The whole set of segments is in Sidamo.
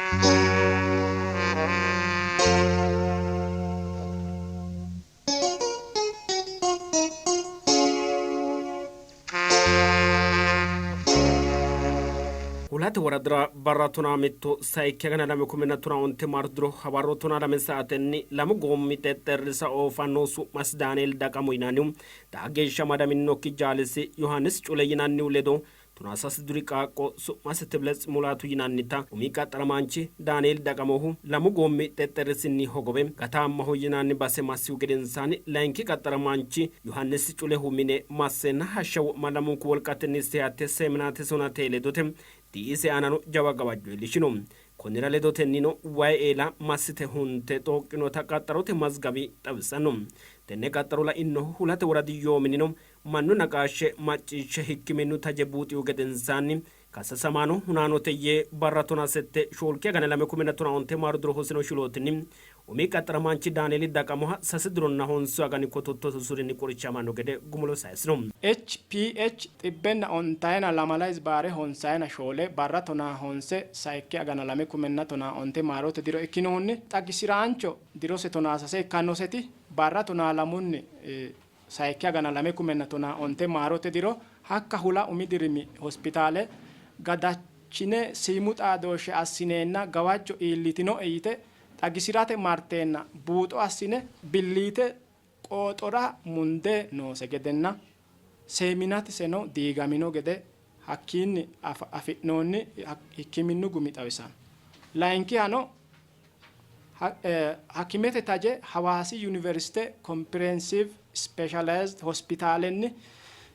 Hulate woradira barra 15 sayikki agana 2015 maarote diro hawarro 12 saatenni lamu goommi xexxerrisa oofanno su'masi Daanieel Daqamo yinannihu xaa geeshsha amadaminnokki jaalisi Yohaannis Cule yinannihu ledo 13 diri qaaqqo su'mase Tibletsi Mulaatu yinannita umi qaxxaramaanchi Daanieel Daqamohu lamu goommi xexxerrisinni hogowe Gataammaho yinanni base massihu gedensaanni layinki qaxxaramaanchi Yohaannis Culehu mine masseenna hashsha wo'ma lamunku wolqatenni seyate seeminaatesi hunate ledote tii''ise aanano jawa gawajjo iillishino. Konnira ledotennino wayi eela massite hunte xooqqinota qaxxarote mazgawi xawisanno. Tenne qaxxaro lainnohu Hulate woradi yoo minino mannu naqaashshe macciishshe hikkiminnu taje buuxihu gedensaanni kassasamaano hunaanote yee barra tonaa sette shoolki agana 2015 maaru diro hosino shilootinni umi qaxxaramaanchi Daanieeli Daqamoha sase dironna honsu agani kotottote usurinni qorichamanno gede gumulo sayisino. HPH xibbenna ontayina lamala hizbaare honsayina shoole barra tonaa honse sayikki agana 2015 maarote diro ikkinohunni xagisi'raancho dirose tonaa sase ikkannoseti barra tonaa lamunni sayikki agana 2015 maarote diro hakka hula umi dirimi hospitaale gadachine siimu xaadooshshe assineenna gawajjo iillitinoe yite xagisi'rate marteenna buuxo assine billiite qooxora mundee noose gedenna seeminatiseno diigamino gede hakkiinni afi'noonni hikkiminnu gumi xawisanno. Layinkihano Hakimete taje Hawaasi Yuniversite Kompirensiiv Ispeeshalaayizd Hospitaalenni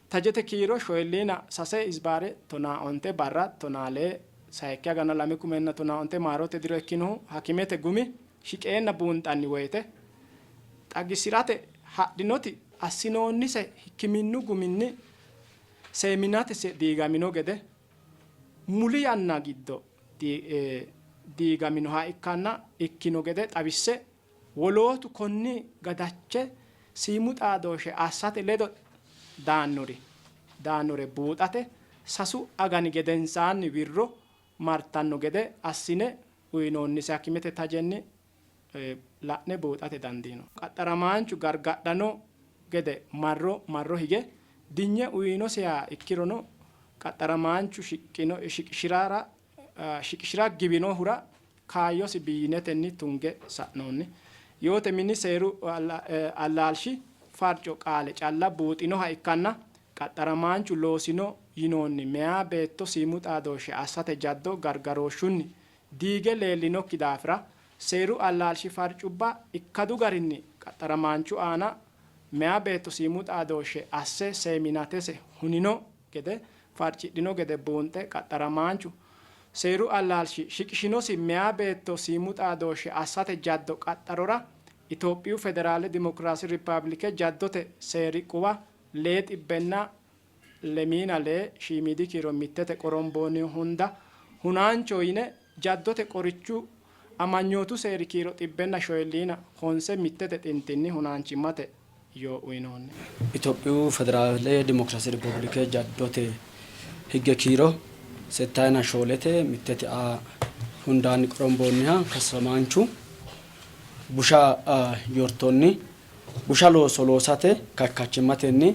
tajete kiiro shoyilliina sase hizbaare tonaa onte barra tonaa lee sayikki agana 2015 maarote diro ikkinohu hakimete gumi shiqeenna buunxanni woyte xagisi'rate hadhinoti assinoonnise hikkiminnu guminni seeminatise diigamino gede muli yanna giddo diigaminoha ikkanna ikkino gede xawisse, wolootu konni gadache siimu xaadooshshe assate ledo daannori daannore buuxate sasu agani gedensaanni wirro martanno gede assine uynoonnise hakimete tajenni la'ne buuxate dandiino. Qaxxaramaanchu gargadhano gede marro marro hige dinye uyinosiha ikkirono qaxxaramaanchu shiqqino shiqishi'rara shiqishi'ra giwinohura kaayyosi biyyinetenni tunge sa'noonni. Yoote mini seeru allaalshi farco qaale calla buuxinoha ikkanna qaxxaramaanchu loosino yinoonni meyaa beetto siimu xaadooshshe assate jaddo gargarooshshunni diige leellinokki daafira seeru allaalshi farcubba ikkadu garinni qaxxaramaanchu aana meyaa beetto siimu xaadooshshe asse seeminatese hunino gede farcidhino gede buunxe qaxxaramaanchu seeru allaalshi shiqishinosi meyaa beetto siimu xaadooshshe assate jaddo qaxxarora Itophiyu Federaale Dimokiraasi Rippaablike jaddote seeri quwa lee xibbenna lemiina lee shiimiidi kiiro mittete qoromboonni hunda hunaancho yine jaddote qorichu amanyootu seeri kiiro xibbenna shoyilliina honse mittete xintinni hunaanchimmate yoo uynoonni. Itophiyu Federaale Dimokiraase Ripubilike jaddote higge kiiro settayina shoolete mittete a hundaanni qoromboonniha kassasamaanchu busha yortonni busha looso loosate kakkachimmatenni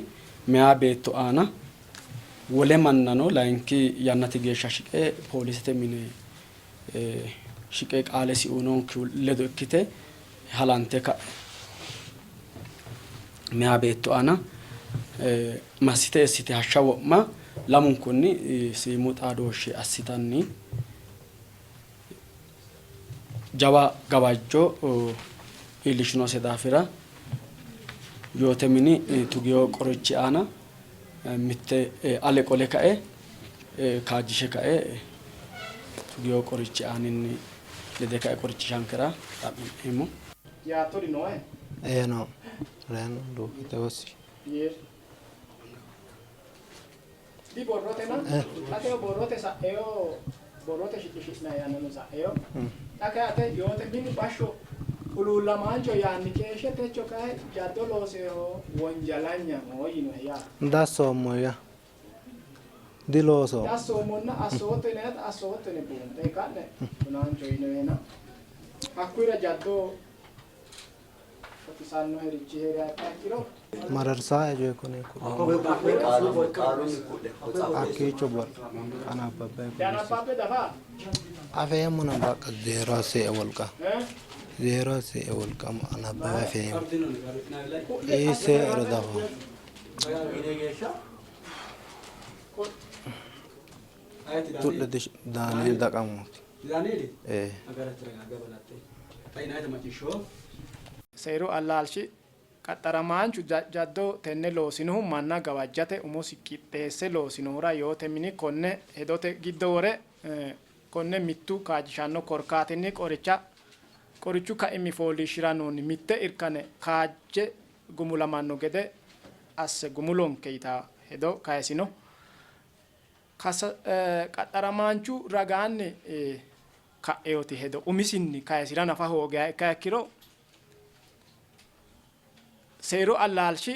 meyaa beetto aana wole mannano layinki yannate geeshsha shiqe poolisete mine shiqe qaalesi uyinoonkihu ledo ikkite halante ka'e meyaa beetto aana massite eessite hashsha wo'ma lamunkunni siimu xaadooshshe assitanni jawa gawajjo iillishinose daafira yoote mini tugino qorichi aana mitte ale qole kae kaajjishe kae tugino qorichi aaninni lede kae qorichishankera xa'mi'neemmo. Yaattori noohe? Ee no. Reyno duuchate hossi. Yee. Di borrotena xa teo borrote sa'eo borrote shiqishi'nanni yannano sa'eo xa kayi ate yoote mini bashsho huluullamaancho yaanni keeshshe techo kayi jaddo looseeho wonjalanyaho yinohe yaate. Dassoommo ya. Diloosoommo. Diassoommonna assootto yinannita assootto yine buunxe ka'ne hunaancho yinohena hakkuyira jaddo shotisannoherichi hee'riha ikkiha ikkiro. Mararsae coyi kuni hakkiicho borro anabbabbe Dianabbabbe dafa? Afeemmona baqqa zeero assie wolqa zeero assie wolqa anabbawe afeemmo hiisseero dafo. Ku'le Daanieeli Daqamooti. Ee. Seeru allaalshi qaxxaramaanchu jaddo tenne loosinohu manna gawajjate umosi qixxeesse loosinohura yoote mini konne hedote giddo wore konne mittu kaajjishanno korkaatinni qoricha qorichu kaimi fooliishshira noonni mitte irkane kaajje gumulamanno gede asse gumulonke yitanno hedo kayisino. Qaxxaramaanchu ragaanni ka'inoti hedo umisinni kayisi'ra nafa hoogiha ikkiha ikkiro seeru allaalshi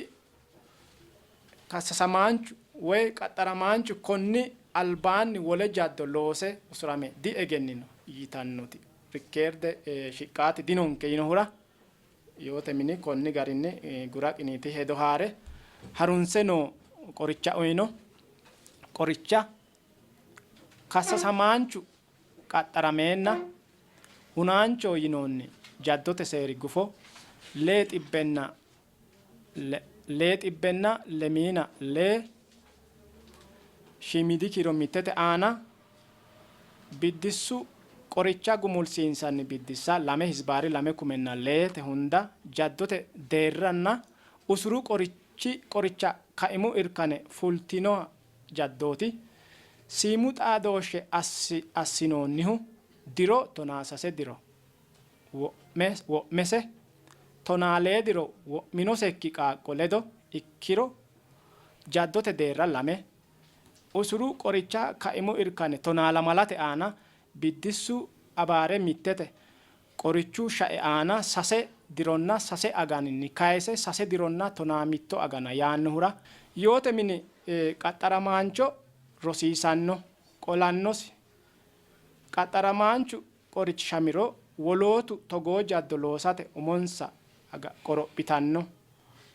kassasamaanchu woy qaxxaramaanchu konni albaanni wole jaddo loose usurame diegennino yitannoti rikkeerde shiqqaati dinonke yinohura Yoote mini konni garinni gura qiniiti hedo haa're harunse noo qoricha uyno. Qoricha kassasamaanchu qaxxarameenna hunaanchoho yinoonni jaddote seeri gufo lee xibbenna lee xibbenna lemiina lee shiimiidi kiiro mittete aana Biddissu qoricha gumulsiinsanni biddissa lame hizbaari lame kumenna leete hunda jaddote deerranna usuru qorichi qoricha kaimu irkane fultino jaddooti. Siimu xaadooshshe assinoonnihu diro tonaasase diro wo'me wo'mese tonaalee diro wo'minosekki qaaqqo ledo ikkiro jaddote deerra lame Usuru qoricha kaimu irkane tonaalamalate aana biddissu abaare mittete qorichu shae aana sase dironna sase aganinni kayse sase dironna tonaamitto agana yaannohura yoote mini qaxxaramaancho rosiisanno, qolannosi. Qaxxaramaanchu qorichishamiro wolootu togoo jaddo loosate umonsa qorophitanno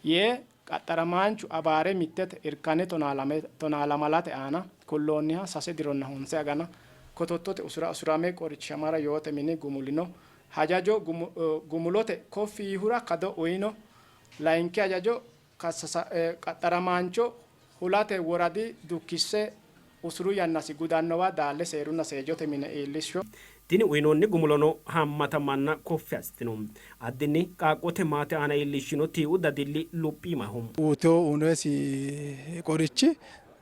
yee qaxxaramaanchu abaare mittete irkane tonaalamalate aana kulloonniha sase dironna honse agana kotottote usura usurame qorichishamara yoote mini gumulino hajajo gumulote koffi yiihura kado uyno. Layinki hajajo qaxxaramaancho hulate woradi dukkisse usuru yannasi gudannowa Daalle Seerunna Seejote mine iillishsho. Tini uyinoonni gumulono haammata manna koffi assitino. Addinni qaaqqote maate aana iillishshino tiiu dadilli luphiimaho. Uuteo unoesi qorichi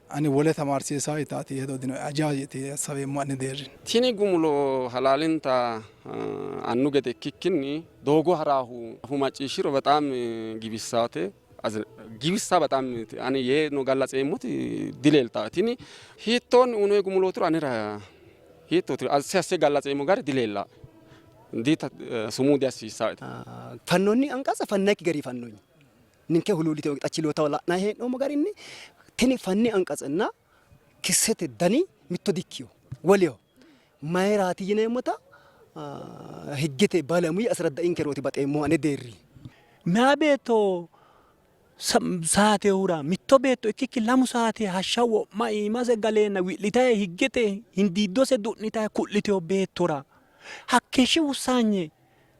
ani wole tamaarsiisaa yitaati hedo dinoe aja yite assaweemmo ane deerrinni. Tini gumulo halaalinta annu gede ikkikkinni doogo haraahu afu macciishshiro bexaam giwissaate. Giwissa bexaam ani yee no gallatseemmoti dileeltaae. Tini hiittoonni unoyi gumulootiro anera hiittootiro asse asse gallatseemmo gari dileellaae. Diita sumuu diassiissaaete. Fannoonni anqatsa fannayikki gari fannoonni. Ninke huluullitino xa chilootaho la'nanni hee'noommo garinni tini fanni anqatsenna kissete dani mitto dikkino, woleho. Mayiraati yineemmota higgete balamuyi asraddainkerooti baxeemmohu ane deerri. Meyaa beetto saatehura mitto beetto ikkikki lamu saate hashsha wo'ma iimase galeenna wi'litayi higgete hindiiddose du'nitayi ku'litino beettora hakkeeshshi wussaanye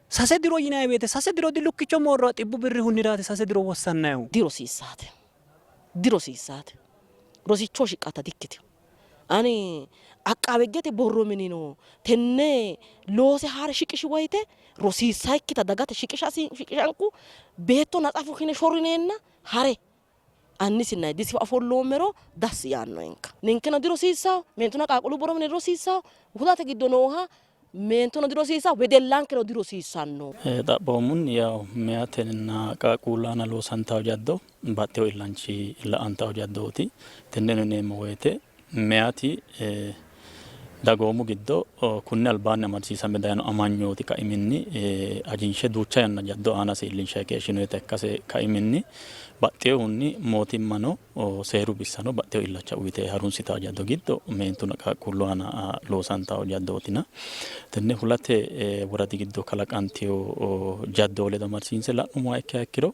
Sase diro yinanni woyte sase diro di lukkicho moorroha xibbu birri hunniraati sase diro wossannannihu. Dirosiissaate. Dirosiissaate. Rosicho shiqqatta dikkitino. Ani Aqqaabe Higgete borro minino tenne loose haare shiqishi woyte rosiissaikkita dagate shiqishasi shiqishanku beetto natsa fushshine shorrineenna hare annisinna ayiddisiwa ofolloommero dassi yaannoenka. Ninkeno dirosiissaho, meentuna qaaqquullu borro mine dirosiissaho, hulate giddo nooha meentono dirosiissaho, wedellankeno dirosiissanno. Xaphoomunni yaw meyatenna qaaqquullu aana loosantanno jaddo baxxino illanchi la''antanno jaddooti. Tenneno yineemmo woyte meyati Dagoomu giddo kunni albaanni amadisiisame dayno amanyooti kaiminni ajinshe duucha yanna jaddo aanase iillinshanni keeshshinoyita ikkase kaiminni baxxinohunni mootimmano seeru bissano baxxino illacha uyte harunsitanno jaddo giddo meentunna qaaqquullu aana loosantanno jaddootina tenne hulate woradi giddo kalaqantino jaddo ledo amadisiinse la'nummoha ikkiha ikkiro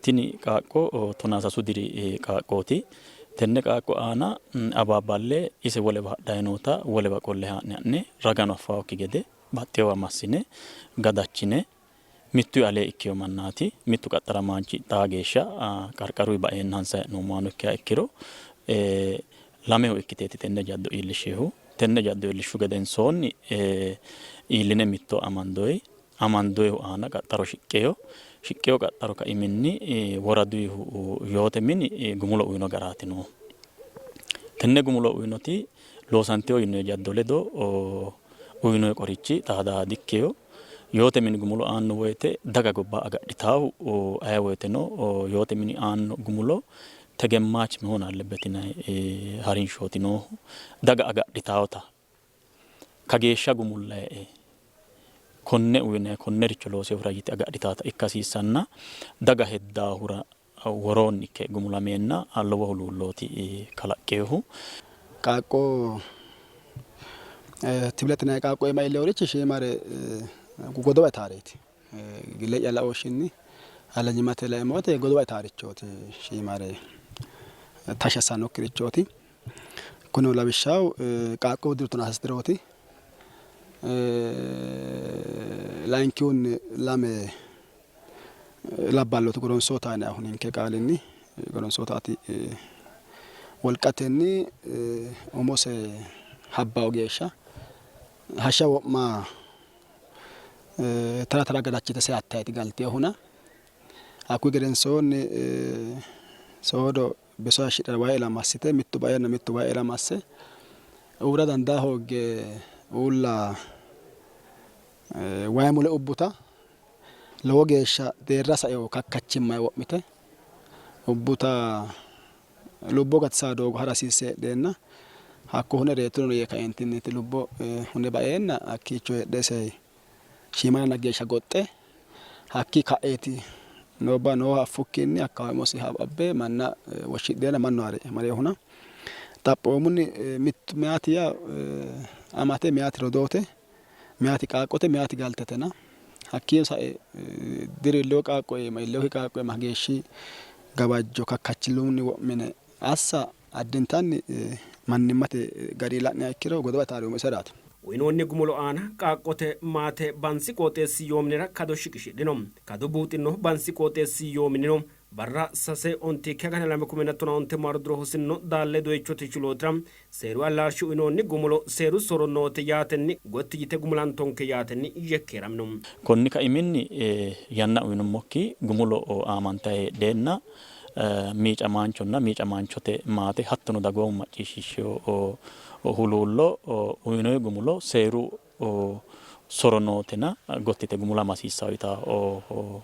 tini qaaqqo tonaa sasu diri qaaqqooti. Tenne qaaqqo aana abaabballe ise wolewa hadhanni noota wolewa qolle haa'ne ha'ne ragano affaokki gede baxxeewa massine gadachine mittuy alee ikkino mannaati. Mittu qaxxaramaanchi xaa geeshsha qarqaruy baeenna hansanni hee'noommohano ikkiha ikkiro lameho ikkiteeti tenne jaddo iillishshinohu. Tenne jaddo iillishshu gedensoonni iilline mitto amandoyi. Amandoyihu aana qaxxaro shiqqino. Shiqqino qaxxaro kaiminni woraduyihu yoote mini gumulo uyino garaati noohu. Tenne gumulo uyinoti loosantino yinoyi jaddo ledo uyinoyi qorichi xaada dikkino. Yoote mini gumulo aanno woyte daga gobba agadhitaahu aye woyteno yoote mini aanno gumulo tegemmaach mehon allebbet yinayi harinshooti noohu. Daga agadhitaawota kageeshsha gumullayi konne uyinayi konnericho loosinohura yite agadhitaata ikka hasiissanna daga heddaahura woroonni ikke gumulameenna lowo huluullooti kalaqqinohu. Qaaqqo Tibilet yinanni qaaqqo iima iilleworichi shiimare godowa itaareeti. Gille'ya laooshshinni halanyimate laeemmo woyte godowa itaarichooti shiimare tashshi assannokkirichooti. Kunino lawishshaho qaaqqu diru tonaa sase dirooti. Layinkihunni lame labballooti goronsootaho yinannihu ninke qaalinni goronsootaati wolqatenni umose habbawo geeshsha hashsha wo'ma tara tara gadachite seyattaeti galtinohuna hakkuyi gedensoonni soodo biso hayishshidhara wayi eela massite mittu baeenna mittu wayi eela masse uurra dandaa hoogge uulla wayi mule ubbuta lowo geeshsha deerra saino kakkachimmanni wo'mite ubbuta lubbo gatisanno doogo ha'ra hasiisse heedheenna hakko hune reyitino yee kaeentinniiti lubbo hune baeenna hakkiicho heedhe ise shiima yanna geeshsha goxxe hakkii ka'eeti noobba nooha affukkinni hakka umose abbe manna woshshidheenna mannu haare marinohuna xaphoomunni mittu meyaati yaa amate meyaati rodoote Meyaati qaaqqote, meyaati galtetena. Hakkiino sae diru iillino qaaqqo iima, iillinokki qaaqqo iima hageeshshi gawajjo kakkachillunni wo'mine assa addintanni mannimmate garinni la'niha ikkiro godowa itaariyoommo iseraati. Uyinoonni gumulo aana qaaqqote maate Bansi qooxeessi yoo minira kado shiqishidhino. Kado buuxinohu Bansi qooxeessi yoo minino Barra sase ontikki agana lame kumenna tonaa onte maaruduro hosinno Daalle doyichote chilootira seeru allaalshi uyinoonni gumulo seeru soro noote yaatenni gotti yite gumulantonke yaatenni yekkeeramino. Konni kaiminni yanna uyinummokki gumulo aamantanni heedheenna miicamaanchonna miicamaanchote maate hattono dagoomu macciishshiishshino huluullo uyinoonni gumulo seeru soro nootena gotti yite gumulama hasiissanno yitanno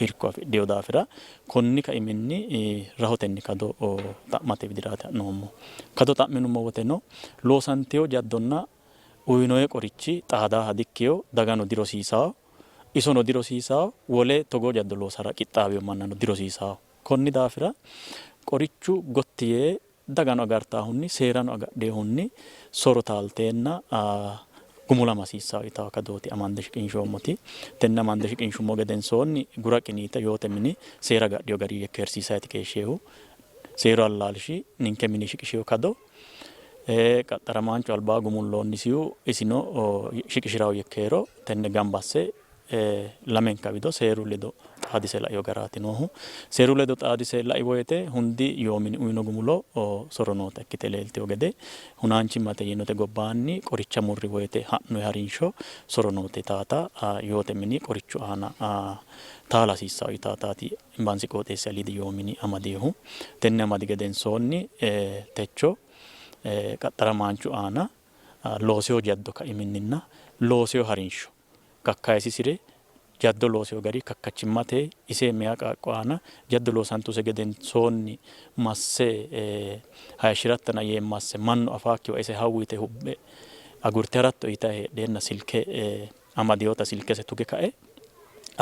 irko afidhino daafira konni kaiminni rahotenni kado xa'mate widiraati ha'noommohu. Kado xa'minummo woteno loosantino jaddonna uyinoyi qorichi xaadaaha dikkino, dagano dirosiisawo, isono dirosiisawo, wole togoo jaddo loosara qixxaawino mannano dirosiisawo. Konni daafira qorichu gotti yee dagano agartaahunni seerano agadhinohunni soro taalteenna gumulama hasiissanno yitanno kadooti amande shiqinshoommoti. Tenne amande shiqinshummo gedensoonni gura qiniite yoote mini seera agadhino garinni yekkeersiisayti keeshshinohu. Seeru allaalshi ninke mini shiqishino kado qaxxaramaanchu albaa gumulloonnisihu isino shiqishi'ranno yekkeero tenne gamba asse lamenka wido seeru ledo xaadise laino garaati noohu. Seeru ledo xaadise lai woyte hundi yoo mini uyino gumulo soro noota ikkite leeltino gede hunaanchimmate yiinote gobbaanni qoricha murri woyte ha'noyi harinsho soro noote yitaata yoote mini qorichu aana taala hasiissanno yitaataati Bansi qooxeessi aliidi yoo mini amadinohu. Tenne amadi gedensoonni techo qaxxaramaanchu aana loosino jaddo kaiminninna loosino harinsho kakkayisisire Jaddo loosino gari kakkachimmate ise meya qaaqqo aana jaddo loosantuse gedensoonni masse hayishshirattana yee masse mannu afaakkiwa ise hawwu yite hubbe agurte haratto yitanni heedheenna silke amadinota silkese tuge kae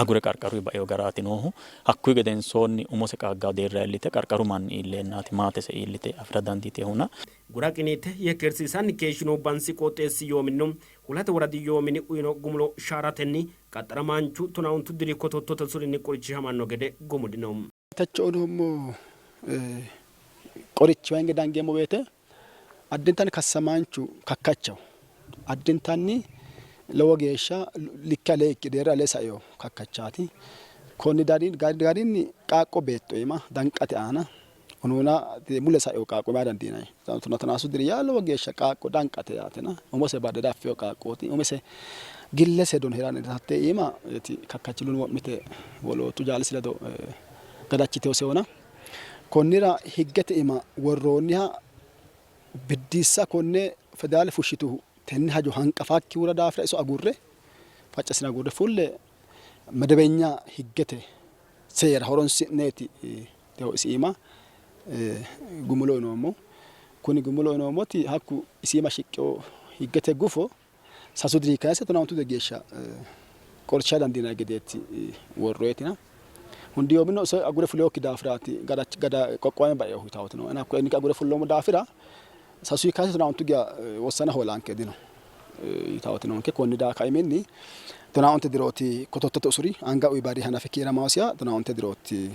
agure qarqaruyi baino garaati noohu. Hakkuyi gedensoonni umose qaagganno deerra iillite qarqaru manni iilleennaati maatese iillite afi'ra dandiitinohuna. Gura qiniite yekkeersiisanni keeshshinohu Bansi qooxeessi yoominno Hulate woradi yoo mini uyno gumulo shaaratenni qaxxaramaanchu tonaaontu diri kotottote usurinni qorichishamanno gede gumulino. Techo uynoommo qorichiwa hinge dangeemmo woyte addintanni kassamaanchu kakkachaho. Addintanni lowo geeshsha likke alee ikke deerra alee saino kakkachaati. Konni garinni qaaqqo beetto iima danqate aana Unuuna mule saino qaaqqo maa dandiinanni? Tonaasu diri yaa lowo geeshsha qaaqqo danqate yaatena. Umose badde daffino qaaqqooti. Umise gillese hedono hee'ranni hattee iima kakkachillunni wo'mite wolootu jaalisi ledo gadachitinosehona. Konnira higgete iima worroonniha biddissa konne federaale fushshituhu tenne hajo hanqafakkihura daafira iso agurre faccasine agurre fulle medebenya higgete seera horonsi'neeti tewo isi iima gumulo uyinoommo. Kuni gumulo uyinoommoti hakku isi iima shiqqino higgete gufo sasu diri kayse tonaa ontu diri geeshsha qorichisha dandiinanni gedeeti worroyitina. Hundi yoomino iso agure fulinokki daafiraati gada qoqqowame bainohu yitaoti nooena hakkoye ninke agure fulloommo daafira sasuyi kayse tonaa ontu geya wossana hoolanke dino yitaoti noonke. Konni daa kaiminni 19 dirooti kotottote usuri anga uyi barri hanafe kiiramaosiha 19 dirooti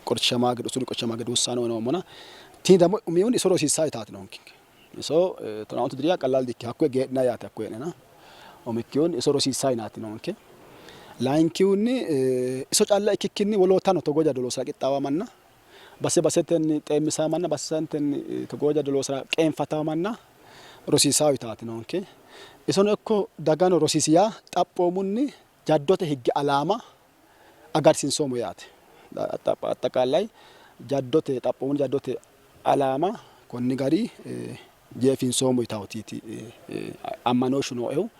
qorichishamaa gede usuru qorichishamaa gede wussaane uyinoommona tini ደግሞ umihunni iso rosiissaa yitaati noonke. Iso 19 diriya qallaal dikki hakkoye geedhina yaate hakkoye hee'nena. Umikkihunni iso rosiissaa yinaati noonke. Layinkihunni iso calla ikkikkinni woloottano togoo jaddo loosara qixxaawa manna base basetenni xeemmisaa manna basetenni togoo jaddo loosara qeenfataa manna rosiisaa yitaati noonke. Isono ikko dagano rosiisi yaa xaphoomunni jaddote higge alaama agarsiinsoommo yaate. Axxaqaallay jaddote xaphoomunni jaddote alaama konni gari jeefinsoommo yitawootiiti ammanooshshu nooehu.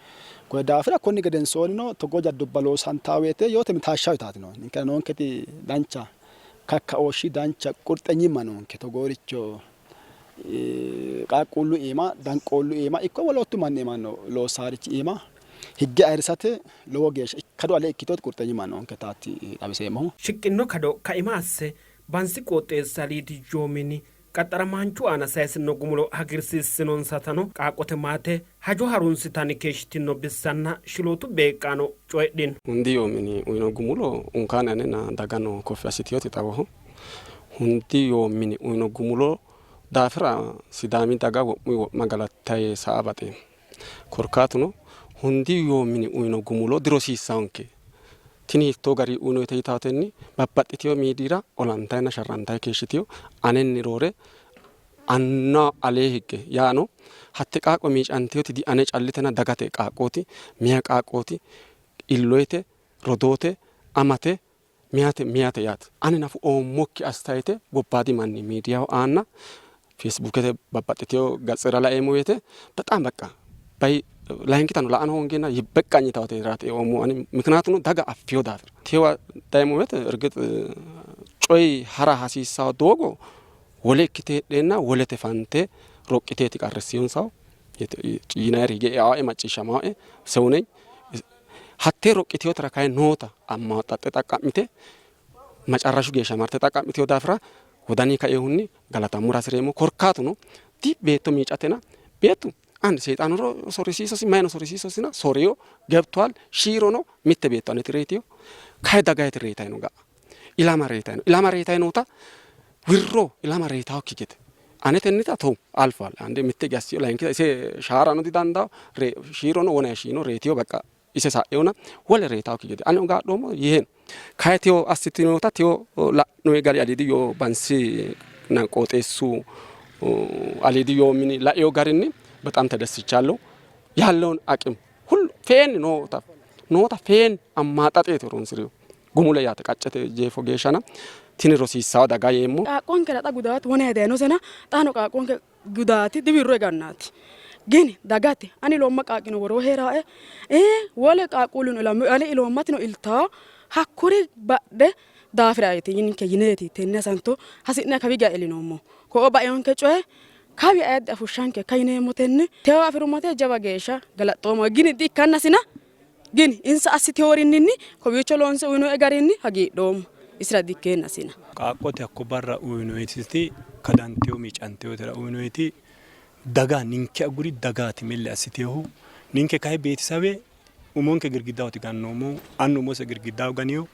Konni daafira konni gedensoonnino togoo jaddubba loosantanno woyte yoote mini taashshawo yitaati noohu. Ninkera noonketi dancha kakkaooshshi dancha qurxenyimma noonke togooricho qaaqquullu iima danqoollu iima ikko woloottu manni iima loossaarichi iima higge ayirrisate lowo geeshsha ikkado ale ikkitino qurxenyimma noonketaati xawiseemmohu. Shiqqinno kado kaima asse Bansi qooxeessi aliidi yoo mini qaxxaramaanchu aana sayisino gumulo hagiirsiissinonsatano qaaqqote maate, hajo harunsitanni keeshshitino bissanna shilootu beeqqaano coyidhino. Hundi yoo mini uyino gumulo unkaani anenna dagano koffi assitinoti xawoho. Hundi yoo mini uyino gumulo daafira Sidaami daga wo'muyi wo'ma galattaye saa baxeemmo. Korkaatuno hundi yoo mini uyino gumulo dirosiissawonke. Tini hiittoo garinni uyinoyite yitawotenni babbaxxitino miidiyira olantanninna sharrantanni keeshshitino. Anenni roore anna alee higge yaano hatte qaaqqo miicantinoti di ane callitena dagate qaaqqooti, meya qaaqqooti, illoyite, rodoote, amate, meyate meyate yaate. Ani nafu oommokki astayete gobbaadi manni miidiyaho aanna Feesbuukete babbaxxitino gatsera laeemmo woyte bexaam baqqa bay layinkitano la''ano hoongeenna yibbeqqanyi yitawoti hee'raati eoommohu ani. Mikinaatuno daga affino daafira. Tewa dayemmo woyte irgix coyi hara hasiissawo doogo wole ikkite heedheenna wolete fante roqqiteeti qarrissinonsahu yinayiri hige eaoe macciishshamaoe sew neny. Hattee roqqitinotera kayi noota ammaxaxxe xaqqa'mite macarrashu geeshsha marte xaqqa'mitino daafira wodanii kainohunni galatammora hasi'reemmo. Korkaatuno di beetto miicatena beettu አንድ ሰይጣኑ ሶሪሲሶሲ ማይኖ ሶሪሲሶሲና ሶሪዮ ገብቷል ሺሮኖ mitte beetto aneti reyitino kayi dagayeti reyitayi no ga'a ilama reyitayi no ilama reyitayi noota wirro ilama reyitaakki gede anetennita tou alፏል አንዴ mitte gassiyo layinkita ise shaarano didandawo shiirono wona shiino reyitiyo በቃ ise sa'eona wole reyitaakki gede ani gaadhoommo yiheno kayi tiyo assitinota tiyo la'noyi gari aliidi yoo bansi qooxeessu aliidi yoo mini laeyo garinni በጣም ተደስቻለሁ። ያለውን አቅም ሁሉ ፌን noota noota feen amaaxaxeeti horonsi'rino gumulo yaate qaccete jeefo geeshshana tini rosiissawo daga yeemmo. Qaaqqonkera xa gudaati wona daynosena xaano qaaqqonke gudaati diwirro egannaati. Gini dagate ani iloomma qaaqqino woroo hee'raae, wole qaaqquulluno ilame ale iloommatino iltaa hakkuri badhe daafiraeti yininke yineeti tenne hasanto hasi'ne kawi geya ilinoommo. Ko'o bainonke coye kawi ayidde afushshanke ikka yineemmotenni tewo afi'rummate jawa geeshsha galaxxoommo. Gini di ikkannasina gini insa assiteworinninni kowiicho loonse uyinoe garinni hagiidhoommo. Isira di ikkeennasina. Qaaqqote hakko barra uyinoyiti kadanteyo miicanteyotera uyinoyiti daga ninke aguri dagaati milli assitinohu. Ninke kayi beetisawe umonke girgiddahooti gannoommohu. Annu umose girgiddaho ganino.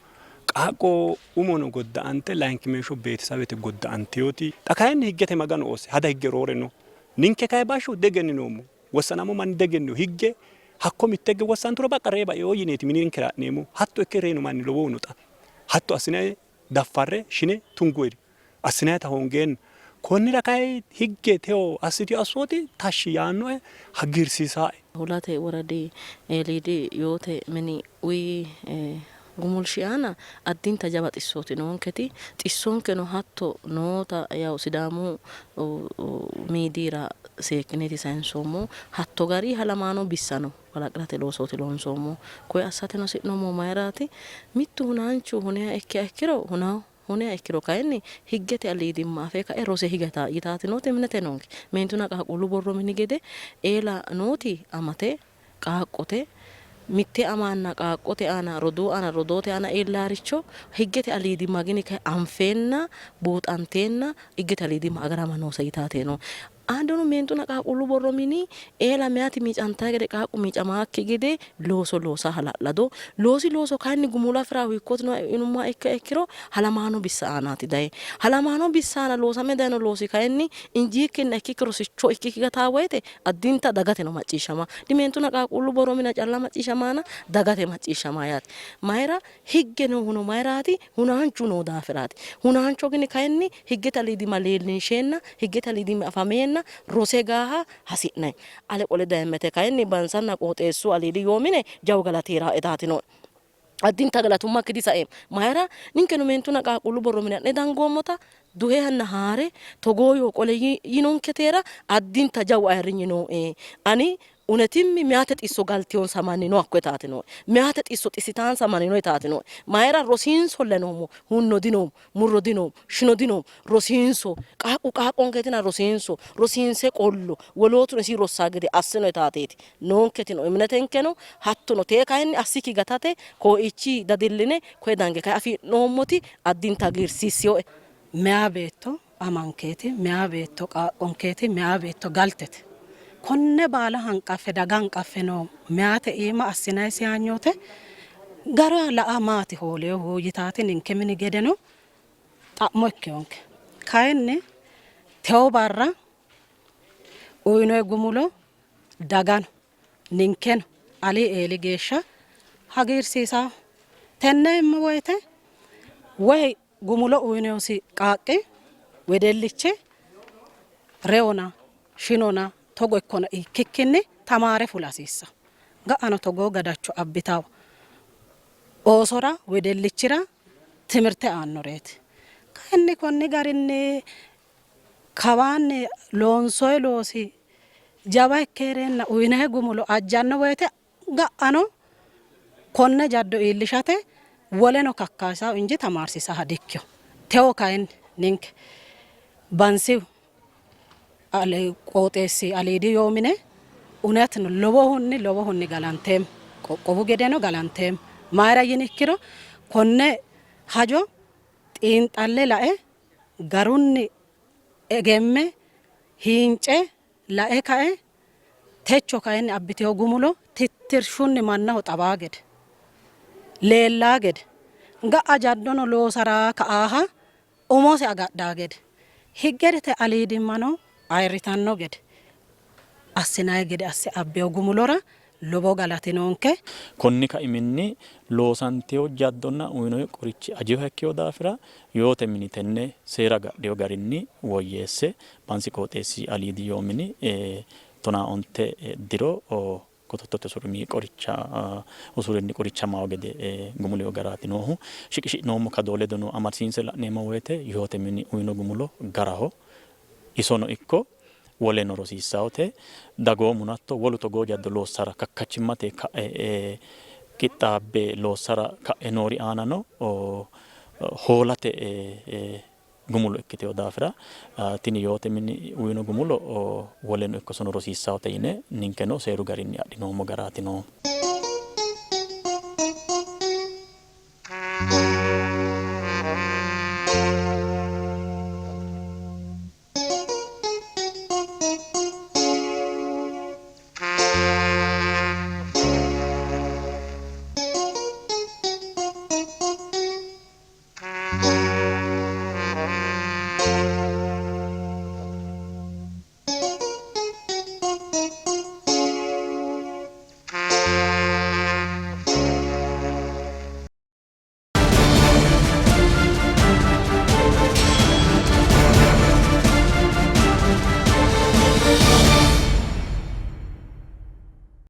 Qaaqqo umono godda''ante layinkimeeshsho beetisawete godda''antinoti. Xa kayinni higgete Maganu oosse hada higge roore no. Ninke kayi bashsho diegenninoommo. Wossanammo manni diegennino. Higge hakko mitte higge wossanturo baqqa ree baino yineeti mininkera ha'neemmohu. Hatto ikke reyino manni lowohu no xa. Hatto assine daffarre shine tungoyiri assinayita hoongeenna. Konnira kayi higge tewo assitino assooti tashshi yaannoe, hagiirsiisaae. Hulate woradi eeliidi yoote mini uyi gumulshi aana addinta jawa xissooti noonketi. Xissonkeno hatto noota yawu Sidaamu miidiyira seekkineeti sayinsoommohu. Hatto gari halamaano bissa no. Kalaqi'rate loosooti loonsoommohu. Koye assateno hasi'noommohu mayiraati? Mittu hunaanchu huniha ikkiha ikkiro hunaho, huniha ikkiro kayinni higgete aliidimma afe kae rose higa yitaati nooti emnete noonke. Meentunna qaaqquullu borro mini gede eela nooti amate, qaaqqote, mitte amanna qaaqqote aana, roduu aana, rodoote aana iillaaricho higgete aliidimma gini kayi anfeenna buuxanteenna higgete aliidimma agarama noose yitaate no. Aandono meentunna qaaqquullu borro mini eela meyaati miicantanno gede qaaqqu miicamaakki gede looso loosa hala'lado loosi looso kayinni gumulo afi'raahu hiikkootino yinummoha ikkiha ikkiro halamaano bissa aanaati daye. Halamaano bissa aana loosame dayino loosi kayinni injiikkinna ikkikki rosicho ikkikki gataa woyte addinta dagateno macciishshama dimeentunna qaaqquullu borro mina calla macciishshamaana dagate macciishshama yaate. Mayira Higge noohuno mayiraati? Hunaanchu noo daafiraati. Hunaancho gini kayinni higgete aliidimma leellinsheenna, higgete aliidimma afameenna rose gaaha hasi'nanni. Ale qole dayemmete kayinni Bansanna qooxeessu aliidi yoo mine jawu galati hee'raae daatinoe. Addinta galatummakki disaeemmo. Mayira? Ninkeno meentunna qaaqquullu borro mine ha'ne dangoommota duhehanna haa're togoo yoo qole yinonketera addinta jawu ayirrinyi nooe. Ani Unetimmi meyate xisso galtiyonsa manni no hakko etaati nooe. Meyate xisso xissitaansa manni no etaati nooe. Mayira rosiinsolla noommo, hunno dinoommo, murro dinoommo, shino dinoommo, rosiinso. Qaaqqu qaaqqonkeetina rosiinso, rosiinse qollo, wolootuno isi rossaa gede assino etaateeti noonketino eminetenkeno hattono tee kayinni assikki gatate kooichi dadilline koye dange kayi afi'noommoti addinta hagiirsiissinoe. Meyaa beetto amankeeti, meyaa beetto qaaqqonkeeti, meyaa beetto galtete. Konne baala hanqaffe daga hanqaffe noo meyaate iima assinanni siyaanyoote gara la'a maati hoolinohu yitaati ninke mini gedeno xa'mo ikkinonke. Kayinni tewo barra uyinoyi gumulo dagano ninkeno ali eeli geeshsha hagiirsiisanno. Tenne woyte woy Gumulo uyinosi qaaqqi wedellichi reyona, shinona, togo ikkona ikkikkinni tamaare fula hasiissanno. Ga'ano togoo gadacho abbitanno oosora, wedellichira timirte aannoreeti. Kayinni konni garinni kawaanni loonsoyi loosi jawa ikke hee'reenna uyinayi gumulo ajjanno woyte Ga'ano konne jaddo iillishate woleno kakkayisaahu inji tamaarsiisaha dikkino. Tewo kayinni ninke Bansi qooxeessi aliidi yoo mine unetno lowohunni lowohunni galanteemmo. Qoqqowu gedeno galanteemmo. Mayira yini ikkiro konne hajo xiinxalle lae garunni egemme hiince lae kae Techo kayinni abbitino gumulo tittirshunni mannaho xawaa gede, leellaa gede, ga'a jaddono loosara ka'aaha umose agadhaa gede, higgete aliidimmano ayirritanno gede assinanni gede asse abbino gumulora lowo galati noonke. Konni kaiminni loosantino jaddonna uyinoonni qorichi ajinoha ikkino daafira yoote mini tenne seera agadhino garinni woyyeesse Bansi qooxeessi aliidi yoo mini tonaa onte diro kotottote usurunni qoricha usurinni qorichamawo gede gumulino garaati noohu. Shiqishi'noommo kadoo ledono amadisiinse la'neemmo woyte yoote mini uyino gumulo garaho. Isono ikko Woleno rosiissawote dagoomuno hatto wolu togoo jaddo loossara kakkachimmate ka'e qixxaabbe loossara ka'e noori aanano hoolate gumulo ikkitewo daafira tini yoote mini uyino gumulo woleno ikko sono rosiissawote yine ninkeno seeru garinni adhinoommo garaati noohu.